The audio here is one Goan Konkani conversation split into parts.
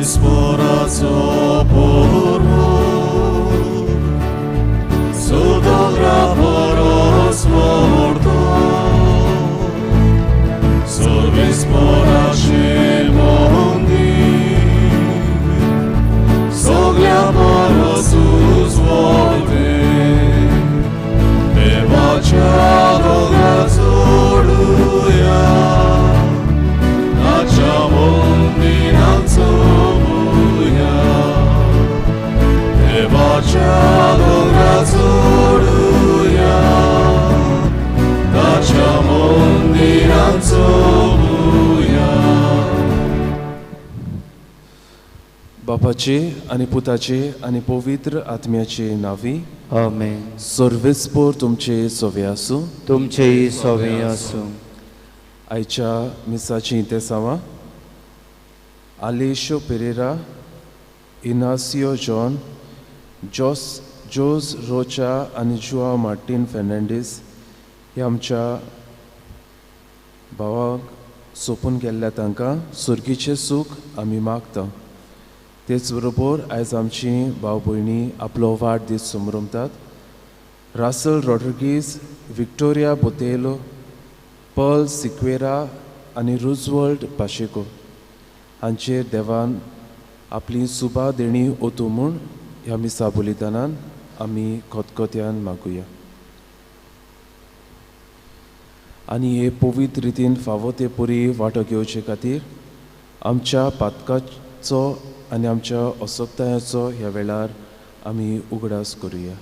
सर्वेस्पराचो पोरवो सदोंगरा परस व्हडलो सर्वेस्पराचें मंदीर सगळ्या परस उजवाडलें देवाच्या दोंगरार चडुया ताच्या मंदिरांत सोबुया देवाच्या दोंगरार चडुया ताच्या मंदिरांत सोबुया. बापाचे आनी पुताचे आनी पवित्र आत्म्याचे नांवी आमेन. सर्वेस्पोर तुमचे सोवे आसूं. तुमचेय सोवे आसूं. आयच्या मिसाची इतेसांवां आलेशो पेरेरा, इनासियो जॉन, जोज रोचा आनी जुआ मार्टीन फेर्नांडीस हे आमच्या भावाक सोंपून गेल्ल्या तांकां सुर्गीचें सूख आमी मागता. तेच बरोबर आयज आमची भाव भयणी आपलो वाडदीस समरमतात. Russell Rodrigues, Victoria Botelho, Pearl Sequeira आनी रुजवल्ड पाशेको हांचेर देवान आपली सुबा देणी ओतू म्हूण ह्या मिसा बलिदानान आमी खतखत्यान मागुया. आनी हे पवित्र रितीन फावो ते परी वांटो घेवचे खातीर आमच्या पातकाचो आनी आमच्या असक्तायाचो ह्या वेळार आमी उगडास करुया.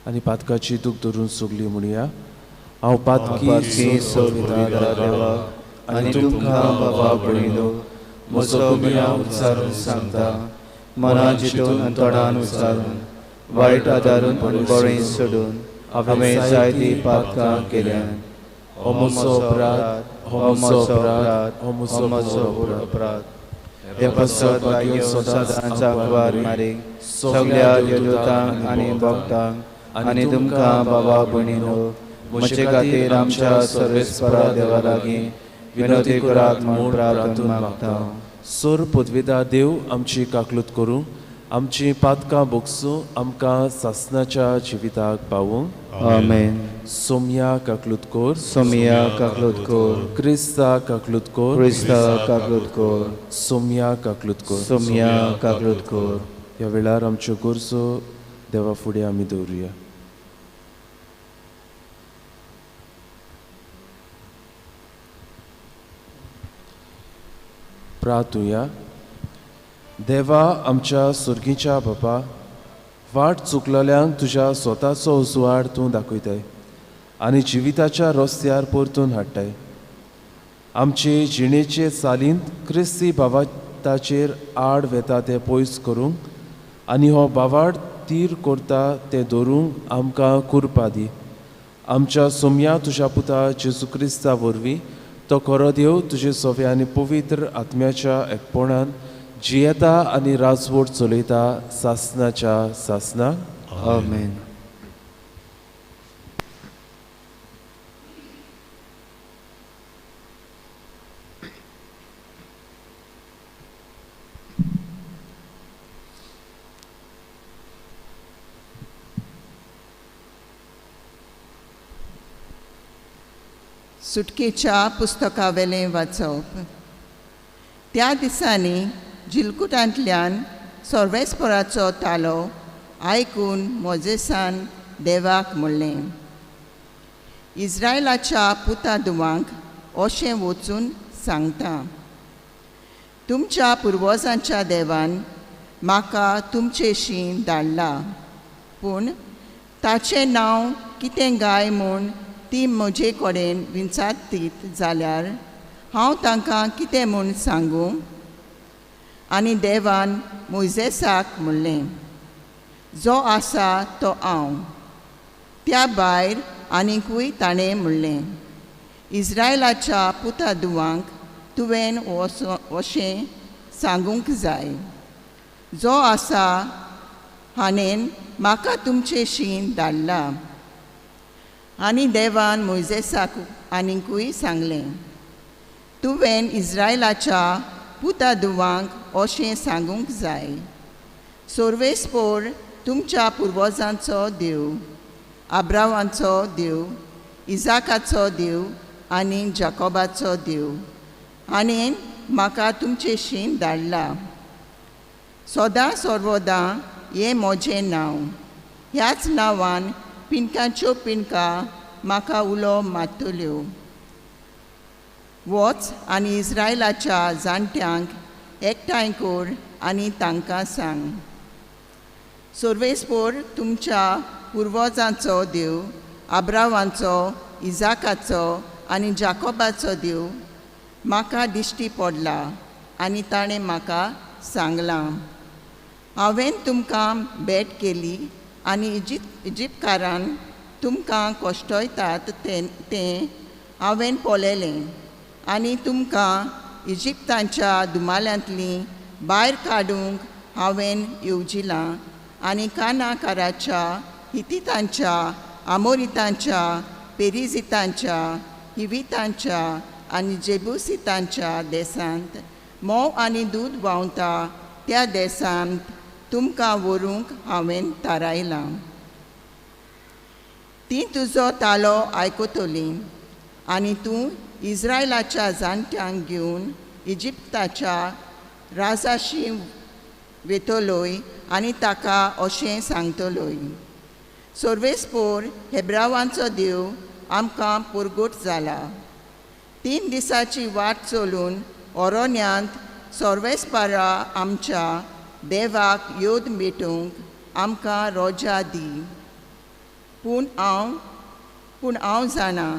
आनी पातकाची दूख धरून सगली म्हणया, हांव पातकी सोडविता देवा आनी तुमकां बाबा भयणीनो म्हजो गुन्यांव उच्चारून सांगता, मनान चिंतून आनी तोंडान उच्चारून, वायट आदारून आनी बरें सोडून हांवें जायतीं पातकां केल्यात. हो म्हजो अपराध, हो म्हजो अपराध, हो म्हजो अपराध. हे पासत भाग्य सदांच आंकवार मारीक सगल्या देवदूतांक आनी भक्तांक आनी तुमकां बाबा भयणीनो म्हजे खातीर आमच्या सर्वेस्परा देवा लागीं विनवती करात म्हूण प्रार्थना मागता. सोर पदवेदा देव आमची काकलूत करूं, आमची पातकां बोगसूं, आमकां सासनाच्या जिविताक पावूं. आमेन. सोमया काकलूत कोर, सोमया काकलूत कोर, क्रिस्ता काकलूत कोर, क्रिस्ता काकलूत कोर, सोमया काकलूत कोर, सोमया काकलूत कोर. ह्या वेळार आमच्यो गरजो देवा फुडें आमी दवरुया. प्रार्थुया. देवा आमच्या सुर्गीच्या बापा, वाट चुकलेल्यांक तुज्या स्वताचो उजवाड तूं दाखयताय आनी जिविताच्या रस्त्यार परतून हाडटाय. आमचे जिणेचे चालींत क्रिस्ती भावार्थाचेर आड वेता तें पयस करूंक आनी हो भावार्थ तीर करता तें धरूंक आमकां कुरपा दी. आमच्या सोमया तुज्या पुता जेजू क्रिस्ता वरवीं तो खरो देव तुजे सोवे आनी पवित्र आत्म्याच्या एकपणान जियेता आनी राजवट चलयता सासनाच्या सासनाक. आमेन. सुटकेच्या पुस्तकावेलें वाचप. त्या दिसांनी जिलकुटांतल्यान सर्वेस्पराचो तालो आयकून मोजेसान देवाक म्हणलें, इस्रायलाच्या पुता दुवांक अशें वचून सांगता, तुमच्या पुर्वजांच्या देवान म्हाका तुमचेशी धाडला, पूण ताचें नांव कितें गाय म्हूण ती म्हजे कडेन विचारतीत जाल्यार हांव तांकां कितें म्हूण सांगूं? आनी देवान मोयजेसाक म्हणलें, जो आसा तो हांव. त्या भायर आनीकूय ताणें म्हणलें, इस्रायलाच्या पुता दुवांक तुवें अशें सांगूंक जाय, जो आसा हाणें म्हाका तुमचेशी धाडला. आनी देवान मोयजेसाक आनीकूय सांगलें, तुवें इस्रायलाच्या पुता धुवांक अशें सांगूंक जाय, सर्वेस्पोर तुमच्या पुर्वजांचो देव, आब्रावांचो देव, इजाकाचो देव आनी जाकोबाचो देव हाणें म्हाका तुमचेशी धाडला. सदां सर्वदां हें म्हजें नांव, ह्याच नांवान पिंडकांच्यो पिंडकां म्हाका उलो मारतल्यो. वच आनी इस्रायलाच्या जाणट्यांक एकठांय कर आनी तांकां सांग, सर्वेस्पोर तुमच्या पुर्वजांचो देव, आब्रावांचो, इजाकाचो आनी जाकोबाचो देव म्हाका दिश्टी पडला आनी ताणें म्हाका सांगलां, हांवें तुमकां भेट केली आनी इजिप्तकारान तुमकां कश्टयतात तें हांवें पळयलें आनी तुमकां इजिप्तांच्या दुमाल्यांतलीं भायर काडूंक हांवें येवजिलां आनी कानाकाराच्या, हितितांच्या, आमोरितांच्या, पेरिजितांच्या, हिवितांच्या आनी जेबुसितांच्या देशांत म्होंव आनी दूद व्हांवता त्या देशांत तुमकां व्हरूंक हांवें थारायलां. ती तुजो तालो आयकतली आनी तूं इस्रायलाच्या जाणट्यांक घेवन इजिप्ताच्या राजाशी वेतलोय आनी ताका अशें सांगतलोय, सर्वेस्पोर हेब्रावांचो देव आमकां पुरगूट जाला. 3 दिसांची वाट चलून ओरोन्यांत सर्वेस्परा आमच्या देवाक योद भेटूंक आमकां रोजा दी. पूण हांव जाणा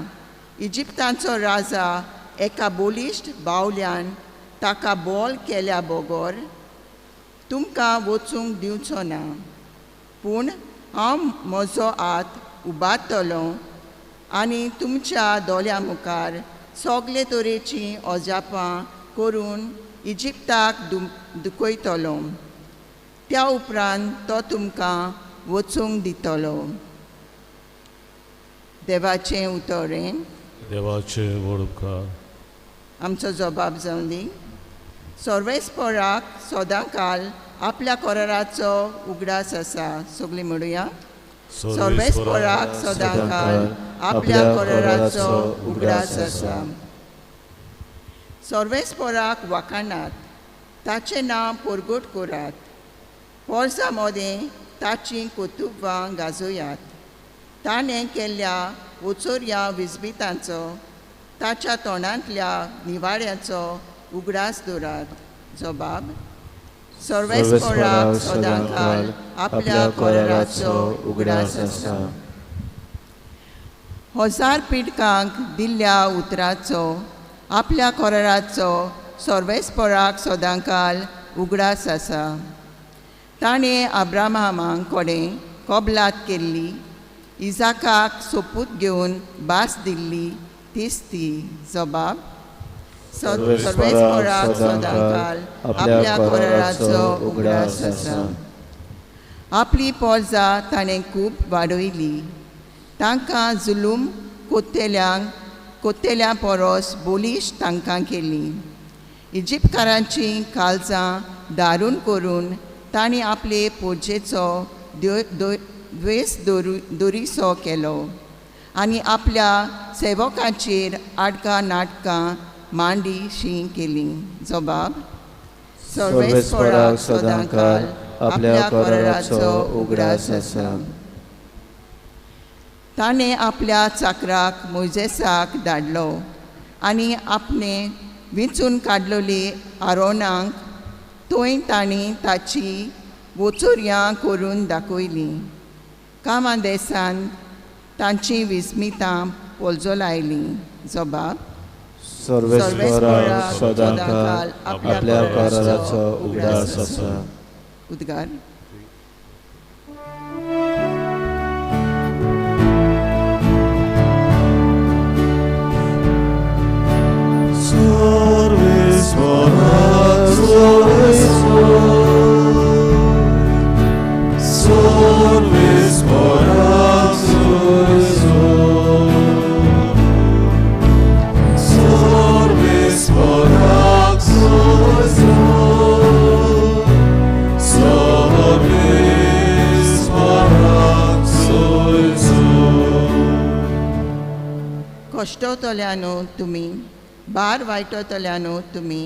इजिप्तांचो राजा एका बलिश्ट बावल्यान ताका बोल केल्या बगर तुमकां वचूंक दिवचो ना. पूण हांव म्हजो हात उबारतलो आनी तुमच्या दोळ्यां मुखार सगळे तरेचीं अजापां करून इजिप्ताक दुखयतलो. त्या उपरांत तो तुमकां वचूंक दितलो. देवाचें उतरें. देवाचें व्हड उपकार. आमचो जबाब जावं दी. सर्वेस्पराक सदांकाल आपल्या कराराचो उगडास आसा. सगळीं म्हणुया, सर्वेस्पराक सदांकाल आपल्या कराराचो उगडास आसा. सर्वेस्पराक वाखाणात, ताचें नांव परगट करात, पोरसां मदें ताचीं कर्तुबां गाजोयात. ताणें केल्ल्या वचोरया विजबितांचो, ताच्या तोंडांतल्या निवाड्याचो उगडास दवरात. जबाब, सर्वेस्पराक सदांकाल आपल्या कराराचो उगडास आसा. 1000 पिडकांक दिल्ल्या उतराचो, आपल्या कराराचो सर्वेस्पराक सदांकाल उगडास आसा. ताणें अब्राहमा कडेन कबलात केल्ली, इजाकाक सोपूत घेवन भास दिल्ली तीच ती. जबाब, सर्वेस्पराक सदांकाल आपल्या कराराचो उगडास आसा. आपली पोरजा ताणें खूब वाडयली. तांकां जुलूम कोत्तेल्या परस बलिश्ट तांकां केली. इजिप्तकारांचीं काळजां दारून करून तांणी आपले पोरजेचो द्वेस दोरीसो केलो आनी आपल्या सेवकांचेर आडकां नाटकां मांडी शी केली. जबाब, सर्वेस्पराक सदांकाल आपल्या कराराचो उगडास आसा. ताणें आपल्या चाकराक मोयजेसाक धाडलो आनी आपणे विंचून काडलेली आरोनाक थंय तांणी ताची वचोरयां करून दाखयली. कामा देसान तांची विस्मितां पोलजोलायली. जबाब, सर्वेस्पराक सदांकाल आपल्या कराराचो उगडास आसा. उद्गार. सर्वेस्पराक सर्वेस्पर कश्टवतल्यानो तुमी, भार वायटतल्यानो तुमी,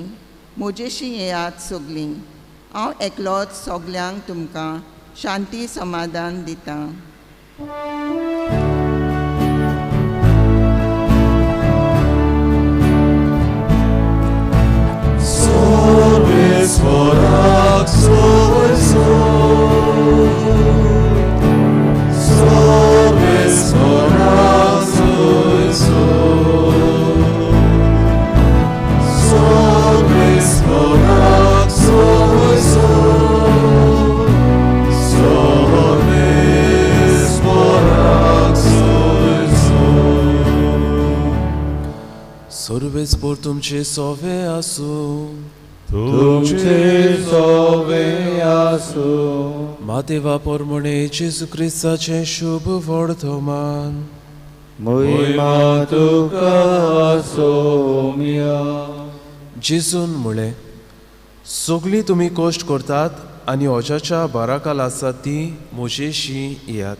म्हजेशी येयात सगलीं. हांव एकलोच सगल्यांक तुमकां शांती समाधान दितां. Svorák svoj svorák svoj svorák svoj svorák svoj. सर्वेस्पोर तुमचे सोवे आसूं. तुमचे सोवे आसूं. मातेवा पोरमणे जेजू क्रिस्ताचें शुभ वर्तमान. महिमा तुका सोम्या. जेजून म्हळें, सगळीं तुमी कश्ट करतात आनी ओजाच्या बाराकाल आसात ती म्हजेशी येयात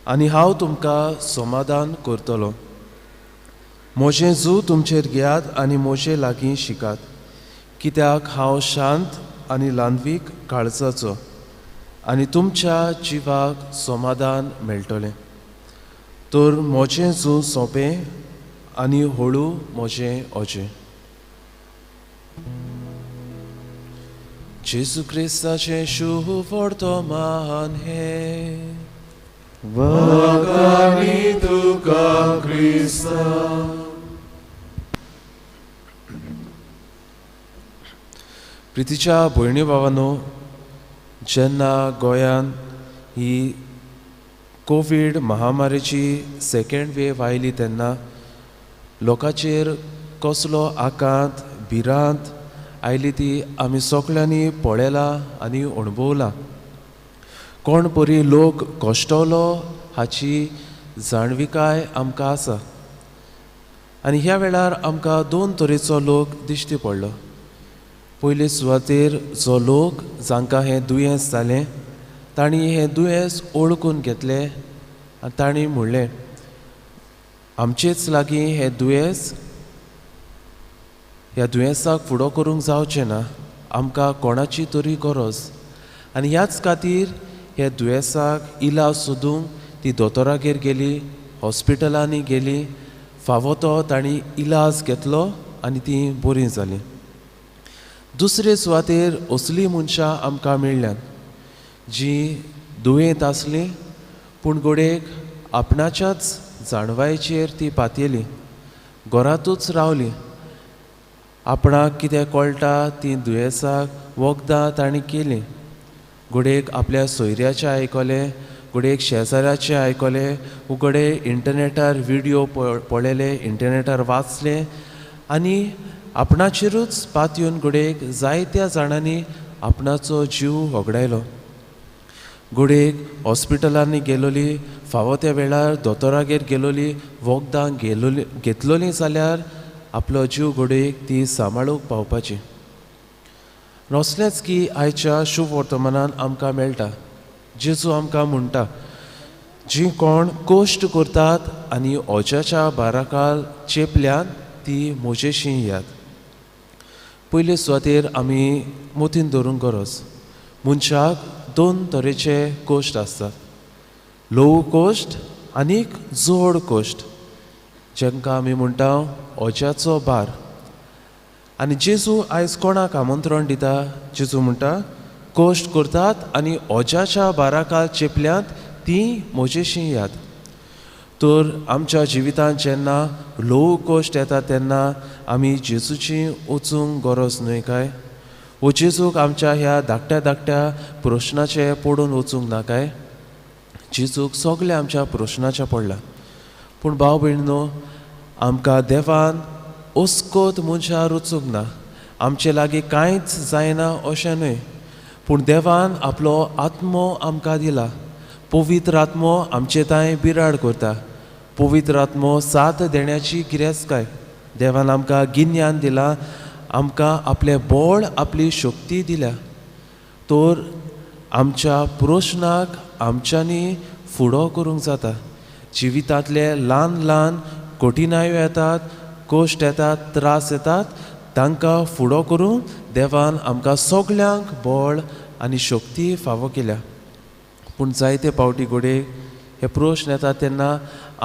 आनी हांव तुमकां समाधान करतलो. म्हजें जू तुमचेर घेयात आनी म्हजे लागीं शिकात, कित्याक हांव शांत आनी लांदवीक काळजाचो आनी तुमच्या जिवाक समाधान मेळटलें. तर म्हजें जू सोंपें आनी हळू म्हजें ओजें. जेजू क्रिस्ताचें शुभ वर्तमान हें. वखाणी तुका क्रिस्ता. प्रितीच्या भयणी भावांनो, जेन्ना गोंयांत ही कोवीड महामारीची सेकेंड वेव आयली तेन्ना लोकांचेर कसलो आकांत भिरांत आयली ती आमी सगळ्यांनी पळयला आनी अणभवला. कोण परी लोक कश्टवलो हाची जाणविकाय आमकां आसा. आनी ह्या वेळार आमकां दोन तरेचो लोक दिश्टी पडलो. पयले सुवातेर जो लोक जांकां हें दुयेंस जालें तांणी हें दुयेंस ओळखून घेतलें आनी तांणी म्हणलें, आमचेच लागीं हें दुयेंस, ह्या दुयेंसाक फुडो करूंक जावचें ना, आमकां कोणाची तरी गरज. आनी ह्याच खातीर ह्या दुयेंसाक इलाज सोदूंक ती दोतोरागेर गेली, हॉस्पिटलांनी गेली, फावो तो तांणी इलाज घेतलो आनी ती बरीं जालीं. दुसरे सुवातेर असलीं मनशां आमकां मेळ्ळ्यांत जीं दुयेंत आसलीं पूण घडयेक आपणाच्याच जाणवायेचेर ती पातयेली, घरांतूच रावली. आपणाक कितें कळटा ती दुयेंसाक वखदां तांणी केलीं. घडयेक आपल्या सोयऱ्याचें आयकलें, घडयेक शेजाऱ्याचें आयकलें, घडये इंटरनेटार विडियो पळयले, इंटरनेटार वाचलें आनी आपणाचेरूच पातयेवन घडयेक जायत्या जाणांनी आपणाचो जीव होगडायलो. घडयेक हॉस्पिटलांनी गेलोली, फावो त्या वेळार दोतोरागेर गेलोली, वखदां घेतलोली जाल्यार आपलो जीव घडयेक ती सांबाळूंक पावपाची. असलेंच की आयच्या शुभ वर्तमानान आमकां मेळटा. जेजू आमकां म्हणटा, जीं कोण कश्ट करतात आनी ओजाच्या बाराकाल चेपल्यान ती म्हजेशी येयात. पयले सुवातेर आमी मतीन धरूंक गरज, मनशाक दोन तरेचे कश्ट आसतात, ल्हव कश्ट आनी जड कश्ट, जांकां आमी म्हणटा ओजाचो भार. आनी जेजू आयज कोणाक आमंत्रण दिता? जेजू म्हणटा, कश्ट करतात आनी ओजाच्या बाराकाल चेपल्यांत ती म्हजेशी येयात. तर आमच्या जिवितांत जेन्ना ल्हव कश्ट येता तेन्ना आमी जेजूची वचूंक गरज न्हय काय? वो जेजूक आमच्या ह्या धाकट्या धाकट्या प्रश्नाचे पडून वचूंक ना काय? जेजूक सगळें आमच्या प्रश्नाचें पडलां. पूण भाव भयणीनो, आमकां देवान अस्कत मनशां रुचूंक ना, आमचे लागीं कांयच जायना अशें न्हय, पूण देवान आपलो आत्मो आमकां दिला. पवित्र आत्मो आमचे तांय बिराड करता. पवित्र आत्मो साथ देण्याची गिरेस्तकाय. देवान आमकां गिन्यान दिलां, आमकां आपलें बळ, आपली शक्ती दिल्या. तर आमच्या प्रश्नाक आमच्यांनी फुडो करूंक जाता. जिवितांतले ल्हान ल्हान कठिनायो येतात, कश्ट येतात, त्रास येतात, तांकां फुडो करून देवान आमकां सगल्यांक बळ आनी शक्ती फावो केल्या. पूण जायते फावटी घडये हे प्रश्न येता तेन्ना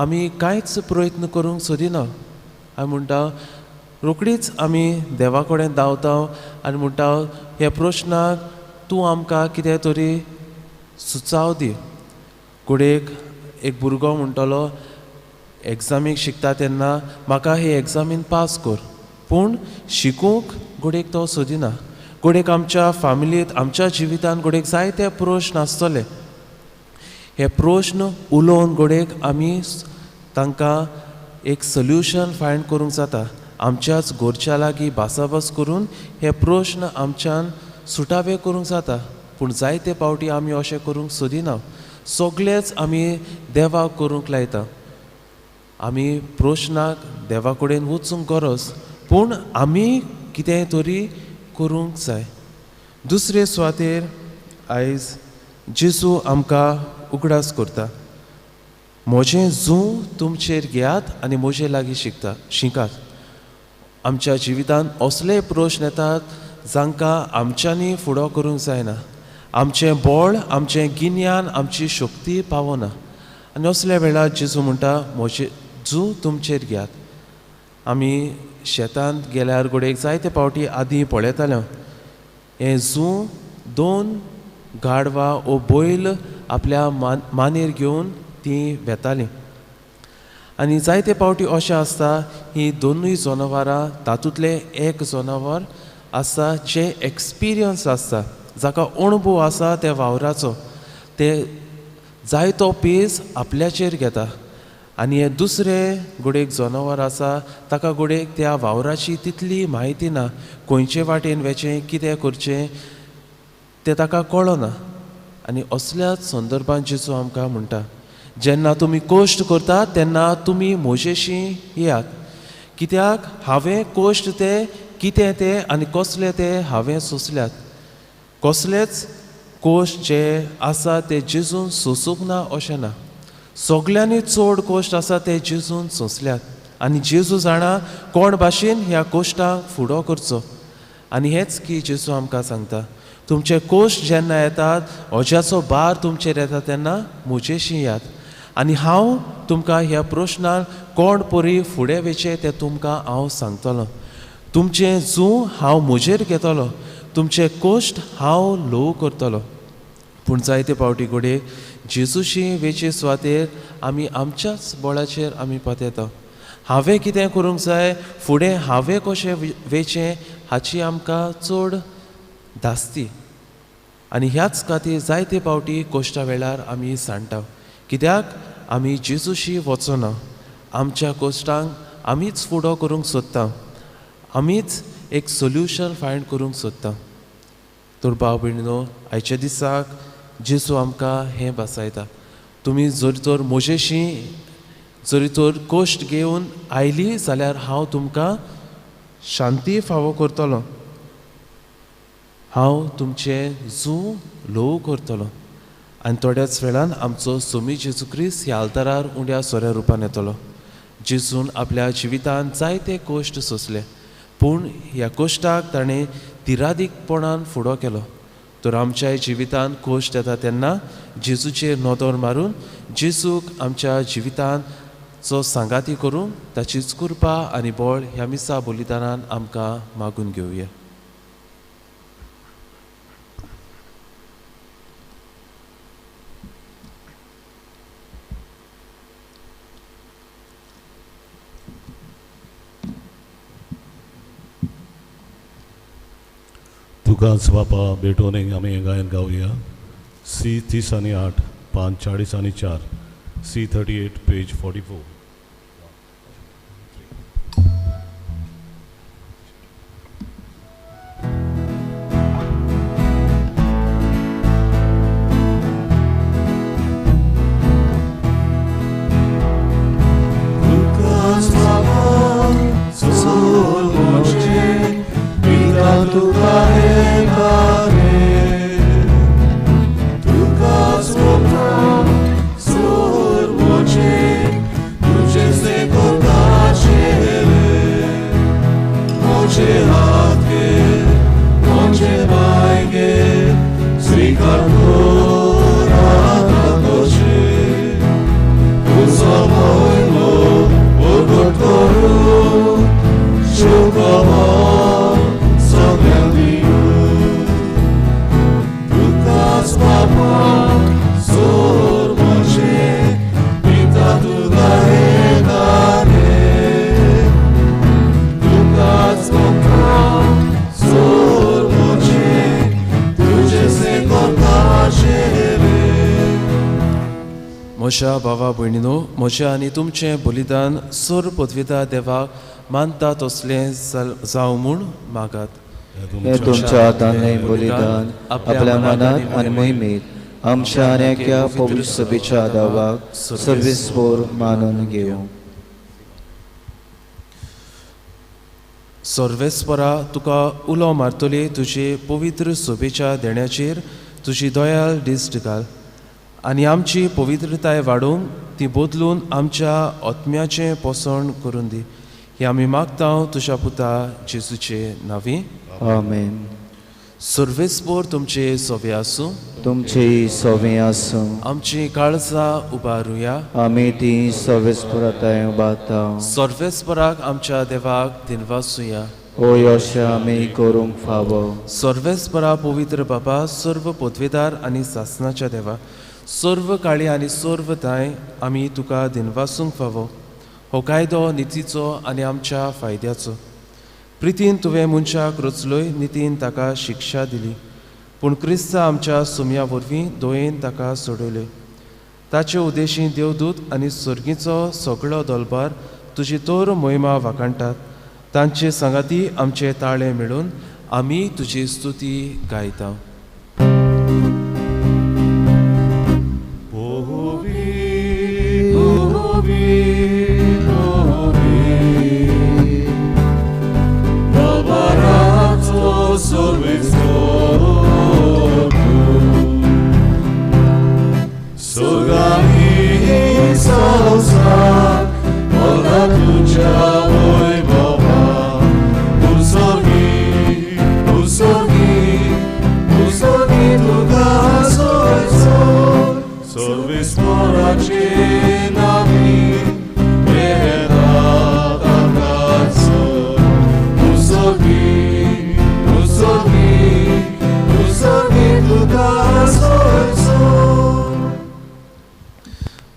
आमी कांयच प्रयत्न करूंक सोदिना. आमी म्हणटा रोखडीच आमी देवा कडेन धांवता आनी म्हणटा ह्या प्रश्नाक तूं आमकां कितें तरी सुचाव दी. घडयेक एक भुरगो म्हणटलो एग्जामीक शिकता तेन्ना म्हाका हे एग्जामीन पास कर, पूण शिकूंक घडयेक तो सोदिना. घडयेक आमच्या फामिलींत आमच्या जिवितांत घडयेक जायते प्रश्न आसतले. हे प्रश्न उलोवन घडयेक आमी तांकां एक सोल्युशन फायंड करूंक जाता. आमच्याच घरच्या लागीं भासाभास करून हे प्रश्न आमच्यान सुटावे करूंक जाता. पूण जायते फावटी आमी अशें करूंक सोदिना. सगळेच आमी देवाक करूंक लायता. आमी प्रश्नाक देवा कडेन वचूंक गरज, पूण आमी कितें तरी करूंक जाय. दुसरे सुवातेर आयज जेजू आमकां उगडास करता, म्हजें जूं तुमचेर घेयात आनी म्हजे लागीं शिकात. आमच्या जिवितांत असले प्रश्न येतात जांकां आमच्यांनी फुडो करूंक जायना. आमचें बळ, आमचें गिन्यान, आमची शक्ती पावना. आनी असल्या वेळार जेजू म्हणटा म्हजें जूं तुमचेर घेयात. आमी शेतांत गेल्यार घडयेक जायते फावटी आदीं पळयताले हें जूं दोन गाडवां ओ बैल आपल्या मानेर घेवन तीं वेतालीं. आनी जायते फावटी अशें आसता ही दोनूय जनावरां तातूंतलें एक जनावर आसा जें एक्सपिरियन्स आसता, जाका अणभव आसा त्या वावराचो, ते जायतो पेज आपल्याचेर घेता. आनी हें दुसरें घडयेक जनावर आसा ताका घडयेक त्या वावराची तितली म्हायती ना, खंयचे वाटेन वचें, कितें करचें तें ताका कळना. आनी असल्याच संदर्भान जेजू आमकां म्हणटा, जेन्ना तुमी कश्ट करतात तेन्ना तुमी म्हजेशी येयात, कित्याक हांवें कश्ट ते कितें ते आनी कसले ते हांवें सोंसल्यात. कसलेच कश्ट जे आसा ते जेजून सोंसूंक ना अशें ना. सगल्यांनी चड कश्ट आसा ते जेजून सोंसल्यात. आनी जेजू जाणा कोण भाशेन ह्या कश्टांक फुडो करचो. आनी हेंच की जेजू आमकां सांगता, तुमचे कश्ट जेन्ना येतात, अज्याचो भार तुमचेर येता तेन्ना म्हजेशी येयात आनी हांव तुमकां ह्या प्रश्नान कोण परी फुडें वचें तें तुमकां हांव सांगतलो. तुमचें जूं हांव म्हजेर घेतलो, तुमचे कश्ट हांव ल्हव करतलो. पूण जायते फावटी घडये जेजूशी वेचे सुवातेर आमी आमच्याच बळाचेर आमी पातयेता. हांवें कितें करूंक जाय, फुडें हांवें कशें वेचें हाची आमकां चड धास्ती. आनी ह्याच खातीर जायते फावटी कश्टा वेळार आमी सांडटा, कित्याक आमी जेजूशी वचना. आमच्या कश्टांक आमीच फुडो करूंक सोदता, आमीच एक सोल्युशन फायंड करूंक सोदता. तर भाव भयणीनो, आयच्या दिसाक जेजू आमकां हें भासायता, तुमी जरी तर म्हजेशी जरी तर कश्ट घेवन आयली जाल्यार हांव तुमकां शांती फावो करतलो, हांव तुमचें जूं ल्हव करतलो. आनी थोड्याच वेळान आमचो सोमी जेजू क्रिस्त ह्या आल्तारार उंड्या सोऱ्या रुपान येतलो. जेजून आपल्या जिवितांत जायते कश्ट सोंसले, पूण ह्या कश्टाक ताणें तिरादीकपणान फुडो केलो. तर आमच्या जिवितांत कश्ट येता तेन्ना जेजूचेर नदर मारून जेजूक आमच्या जिवितांत जो सांगाती करून ताचीच कृपा आनी बळ ह्या मिसा बलिदानान आमकां मागून घेवया. तुकाच बापा भेटोवन आमी हें गायन गावया. सी 30 आनी 8, पान 40 आनी 4, सी 38 पेज 44. तुझे से म्हज्या भावा भयणीनो, म्हजें आनी तुमचें बलिदान सोर पदविता देवाक मानता तसलें जावं म्हूण मागात. हें तुमच्या हातांतलें बलिदान आपल्या मनात आनी मोहिमेंत आमच्या आनी एका पवित्र सभेच्या दावाक सर्वेस्पोर मानून घेवं. सर्वेस्परा, तुका उलो मारतले तुजे पवित्र सभेच्या देण्याचेर तुजी दयाल दिश्ट घाल आनी आमची पवित्रताय वाडोवंक ती बदलून आमच्या आत्म्याचें पोसण करून दी. हें आमी मागता तुज्या पुता जेजूचे नांवी. आमेन. सर्वेस्पोर तुमचे सोवे आसूं. तुमचे सोवे आसूं. आमची काळजां उबारुया. आमी ती सर्वेस्पोराताय उबारता. सर्वेस्पोराक आमच्या देवाक दिनवासुया. होय, अशें आमी करूंक फावो. सर्वेस्परा पवित्र बाबा, सर्व पदवेदार आनी सासनाच्या देवा, सर्व काळी आनी सर्व थांय आमी तुका दिनवासूंक फावो. हो कायदो नितीचो आनी आमच्या फायद्याचो. प्रितीन तुवें मनशाक रचलोय, नितीन ताका शिक्षा दिली, पूण क्रिस्ता आमच्या सुमया वरवीं दोयेन ताका सोडयल्यो. ताचे उद्देशी देवदूत आनी सर्गीचो सगळो दलबार तुजी तोर मोहिमा वाखाणटात. तांचे सांगाती आमचे ताळे मेळून आमी तुजी स्तुती गायता.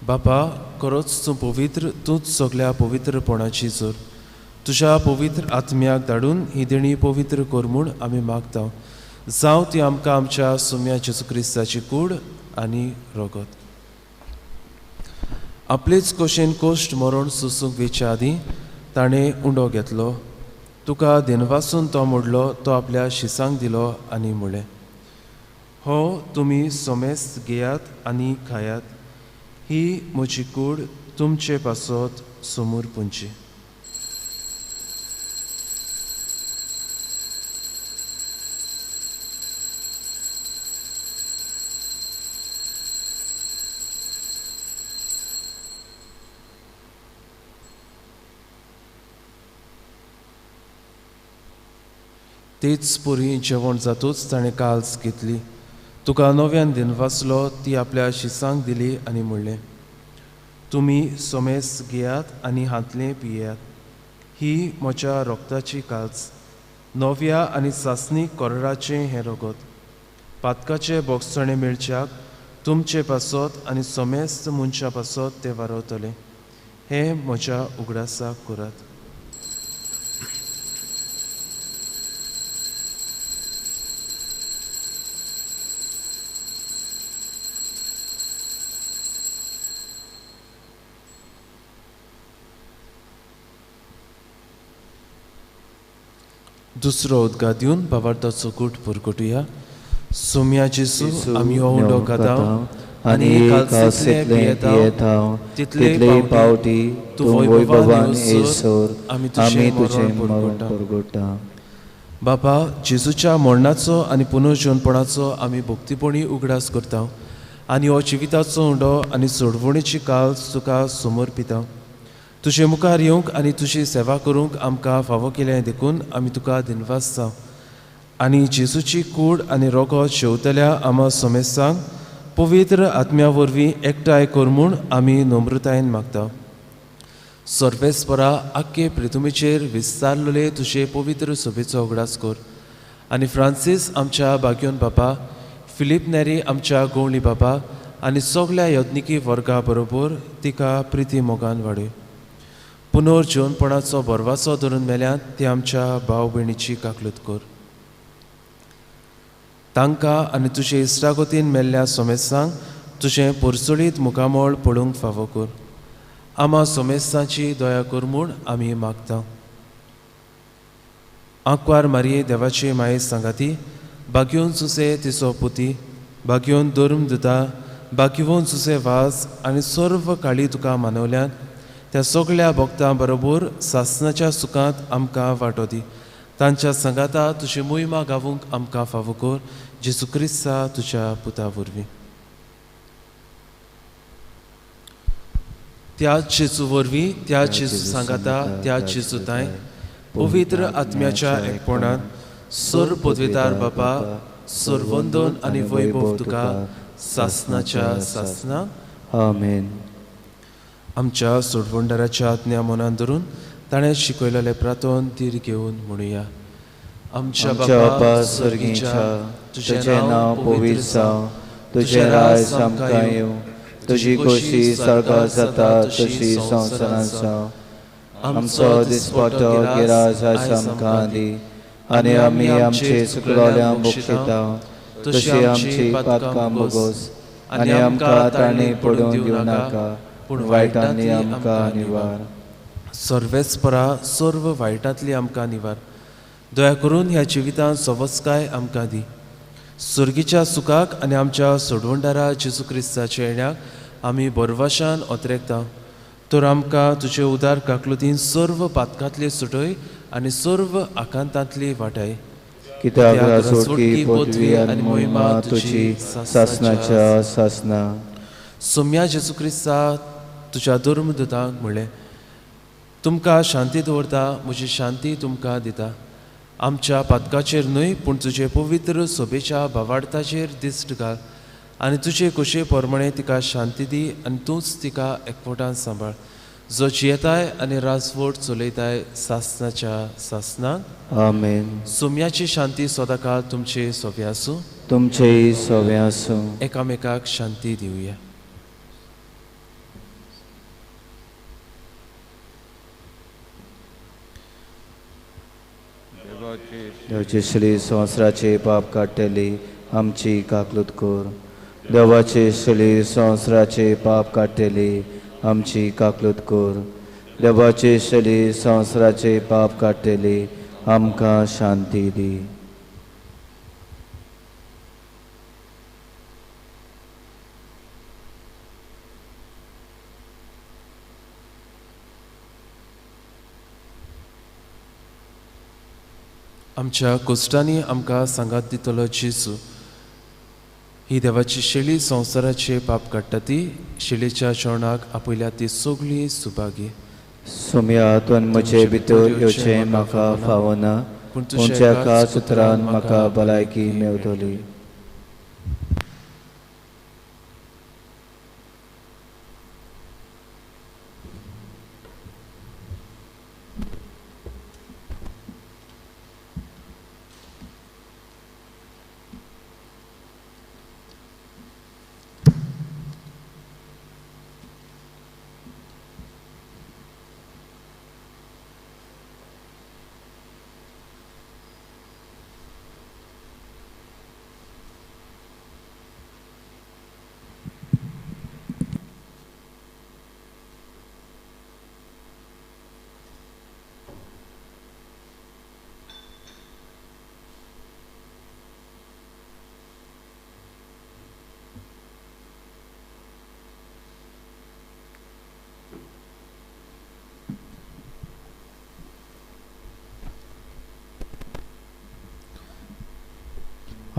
बापा, खरोच तूं पवित्र, तूंच सगल्या पवित्रपणाची जोर. तुज्या पवित्र आत्म्याक धाडून ही देणी पवित्र कर म्हूण आमी मागता. जावं ती आमकां आमच्या सुम्या जेजू क्रिस्ताची कूड आनी रगत. आपलेच कशेन कोश्ट मरण सोसूंक वेच्या आदीं ताणें उंडो घेतलो. तुका दिनवासून तो मोडलो, तो आपल्या शिसांक दिलो आनी म्हणलें, हो तुमी सोमेस्त घेयात आनी खायात, ही म्हजी कूड तुमचे पासत समोर पुंची. तेच पुरी जेवण जातूच ताणें काल्स घेतली, तुका नव्यान दिनवासलो, ती आपल्या शिसांक दिली आनी म्हणलें, तुमी सोमेस घेयात आनी हांतलें पियात, ही म्हज्या रोगताची काल्स, नव्या आनी सासणी कोरडाचें हें रगत, पातकाचे बोगसणे मेळच्याक तुमचे पासत आनी सोमेस्त मनशा पासत तें वारवतलें. हें म्हज्या उगडासाक करात. दुसरो उदका दिवन बाबार्थाचो गूट परगटुया. सोम्या जेसू, आमी हो उंडो खाता आनी पियेता, तितले पावटी तूं वैभवान येयसर आमी तुजें मरण परगटा. बाबा, जेजूच्या मरणाचो आनी पुनर्जीवनपणाचो आमी भक्तीपणी उगडास करता आनी हो जिविताचो उंडो आनी सोडवणीची काल्स तुका समर्पिता. तुजे मुखार येवंक आनी तुजी सेवा करूंक आमकां फावो केलें देखून आमी तुका दिनवासता. आनी जेजूची कूड आनी रोगो शेवतल्या आमा सोमेस्तांक पवित्र आत्म्या वरवीं एकठांय कर म्हूण आमी नम्रतायेन मागता. सर्वेस्परा, आख्खे पृथ्वीचेर विस्तारलेले तुजे पवित्र सभेचो उगडास कर आनी फ्रांसीस आमच्या बाग्योन बाबा, फिलीप नेरी आमच्या गोवली बाबा आनी सगल्या यत्निकी वर्गा बरोबर तिका प्रिती मोगान वाडय. पुनर्जीवनपणाचो बरवासो धरून मेल्यात ती आमच्या भाव भयणीची काकलूत कर. तांकां आनी तुजे इश्टागतीन मेल्ल्या सोमेस्तांक तुजें पोरसोळीत मुखामळ पळोवंक फावो कर. आमा सोमेस्तांची दया कर म्हूण आमी मागता. आंकवार मारये देवाची माये सांगाती बागयोन सुसे तिचो पुती बागयोन धर्म दिता बागयोन सुसे वास आनी सर्व काळी तुका मानवल्यान त्या सगळ्या भक्तां बरोबर सासनाच्या सुखांत आमकां वांटो दी. तांच्या सांगाता तुजी मोहिमा गावूंक आमकां फावो कर जेजू क्रिस्ता तुज्या पुता वरवीं. त्याच जेजू वरवीं त्या जेजू सांगाता त्या जेजू तांय पवित्र आत्म्याच्या एकपणान सर्व पदवेदार बापा सर्वंदन आनी वैभव तुका सासनाच्या सासना. आमेन. आमच्या सोडवणदाराच्या आज्ञा मनान धरून ताणें शिकयलेलें प्रार्थन धीर घेवन म्हणुया. आमच्या बापा स्वर्गीच्या, तुजें नांव पवित्र जावं, तुजें राज आमकां येवं, तुजी खोशी स्वर्गांत जाता तशी संवसारांत जावं. आमचो दिसपट्टो गिरास आयज आमकां दी आनी आमी आमचे चुकलोल्यांक बक्षिता तशी आमची पातकां भोगोस आनी आमकां ताणी पडून दिवं नाका पूण वायटांनी आमकां निवार. सर्वेस्परा सर्व वायटांतली आमकां निवार. दया करून ह्या जिवितांत सवस्काय आमकां दी. सुर्गीच्या सुखाक आनी आमच्या सोडवणदारा जेजू क्रिस्ताच्या येण्याक आमी बरवाशान ओतरेकता. तर आमकां तुजे उदार काकलुतीन सर्व पातकांतली सुटय आनी सर्व आकांतांतली वाटाय. कित्याक सुटकी पदवी आनी मोहिमा तुजी सासनाच्या सासना. सोम्या जेजू क्रिस्ता तुज्या धर्मदूतांक म्हणलें, तुमकां शांती दवरता, म्हजी शांती तुमकां दिता. आमच्या पातकाचेर न्हय पूण तुजे पवित्र सोबेच्या भावार्थाचेर दिश्ट घाल आनी तुजे खोशये प्रमाणे तिका शांती दी आनी तूंच तिका एकवटान सांबाळ, जो जियेताय आनी राजवट चलयताय सासनाच्या सासनाक. आमेन. सोम्याची शांती सदांकाळ तुमचे सोबे आसूं, तुमचेय सोबे आसूं. एकामेकाक शांती दिवया. देवाचे श्री संवसाराचे पाप काडटली आमची काकलूत कर. देवाचे श्री संवसाराचे पाप काडटली आमची काकलूत कर. देवाचे श्री संवसाराचे पाप काडटली आमकां शांती दी. आमच्या कोश्टांनी आमकां सांगात दितलो जेजू ही देवाची शेळी संवसाराचे पाप काडटा ती शेळीच्या जेवणाक आपयल्या ती सगळी सुभागी. सोम्या तुवें म्हजे भितर येवचें म्हाका फावना, पूण तुज्या एकाच उतरान म्हाका भलायकी मेवतली.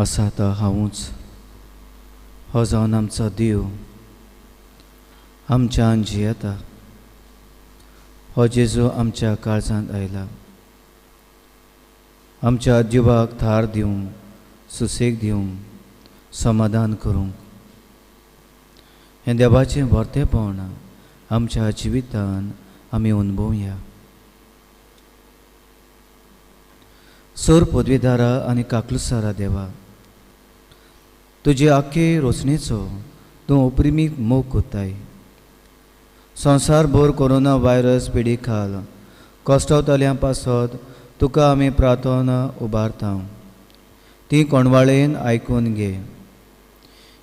आसा तो हांवूच हो जावन आमचो देव आमच्यान जियेता. हो जेजू आमच्या काळजांत आयला आमच्या जिवाक थार दिवंक, सुसेग दिवंक, समाधान करूंक. हें देवाचें व्हरतेपण आमच्या जिवितान आमी अनुभवया. सोर पदवीदारा आनी काकलुसारा देवा, तुजे आख्खे रोचणेचो तूं उपरिमीक मोग कोत्ताय. संवसारभर कोरोना व्हायरस पिडी खाल कश्टवतल्यां पासत तुका आमी प्रार्थना उबारता, ती कोणवाळेन आयकून घे.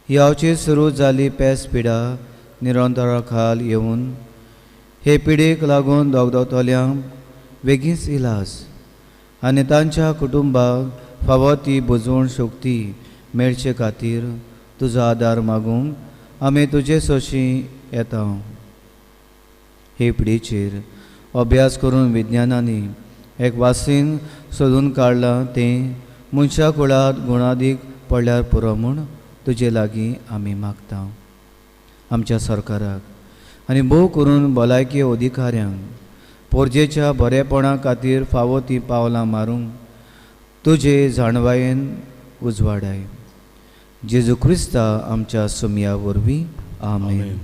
ह्यावची सुरू जाली पेस पिडा निरंतरा खाल येवन हे पिडेक लागून दगदगतल्यांक वेगींच इलाज आनी तांच्या कुटुंबाक फावो ती बुजवण शक्ती मेळचे खातीर तुजो आदार मागूंक आमी तुजे सोशी येता. हे पिडेचेर अभ्यास करून विज्ञानांनी एक वासीन सोदून काडलां तें मनशा कुळांत गुणादीक पडल्यार पुरो म्हूण तुजे लागीं आमी मागता. आमच्या सरकाराक आनी भोव करून भलायकी अधिकाऱ्यांक पोरजेच्या बरेपणा खातीर फावो ती पावलां मारूंक तुजे जाणवायेन उजवाडाय. जेजू क्रिस्ता आमच्या सुमया वरवीं आमेन.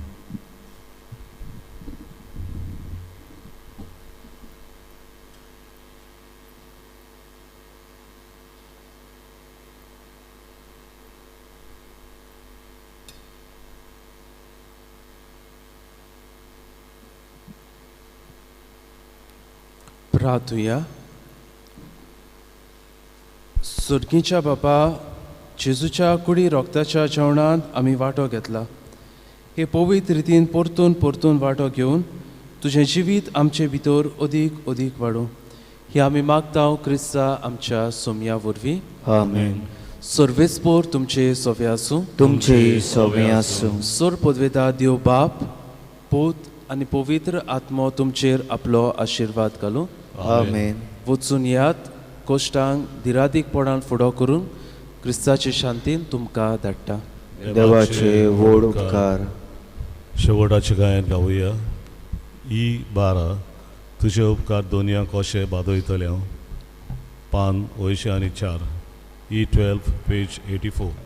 प्रार्थुया. सुर्गीच्या बापा, जेजूच्या कुडी रोगताच्या जेवणांत आमी वांटो घेतला. हे पवित्र रितीन परतून परतून वांटो घेवन तुजें जिवीत आमचे भितर अदीक अदीक वाडूं ही आमी मागता क्रिस्ता आमच्या सोमया वरवीं आमेन. सर्वेस्पोर तुमचे सोवे आसूं, तुमचे सोवे आसूं. सोर पदवेता देव बाप, पूत आनी पवित्र आत्मो तुमचेर आपलो आशिर्वाद घालूं. आमेन. वचून यात कोश्टांक दिरादीकपणान फुडो करून क्रिस्ताचे शांतीन तुमकां धाडटा. देवाचे व्हड उपकार. शेवटाचे गायन गावया. ई 12 तुजे उपकार दोनया कशे बादयतले हांव. पान 84 E 12 page 84.